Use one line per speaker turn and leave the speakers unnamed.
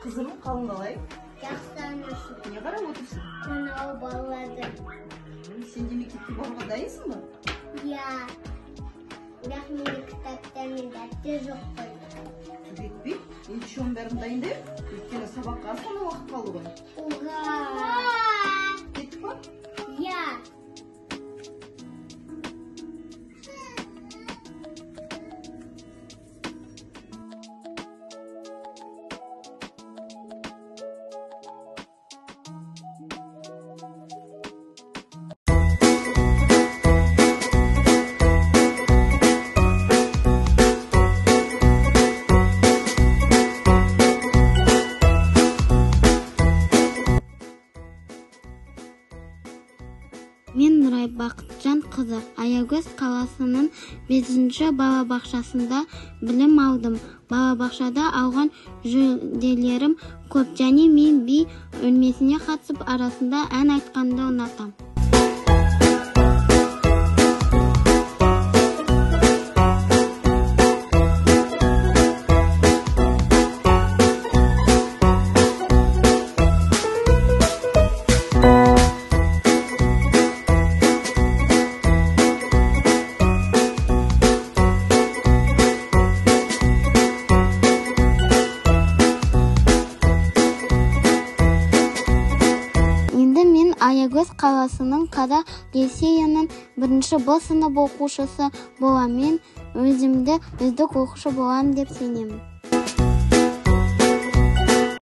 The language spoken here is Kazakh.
Қызым, қалың қалай?
Жақсы, анашым.
Не қарап отырсың?
Мынау балаларды.
Сен де мектепке баруға дайынсың ба?
Иә. Бірақ менде кітаптар мен дәптер жоқ қой.
Түк етпейді. Ендеше оның бәрін дайындайық. Өйткені сабаққа аз ғана уақыт қалды ғой.
Ура!
Кеттік па?
Иә.
Мен Нұрай Бақытжан қызы, Аягөз қаласының 5-ші балабақшасында білім алдым. Балабақшада алған жүлделерім көп және мен би үйірмесіне қатысып, арасында ән айтқанды ұнатамын. Енді мен Аягөз қаласының Қазақ лицейінің 1-ші Б сынып оқушысы боламын. Мен өзімді үздік оқушы боламын деп сенемін.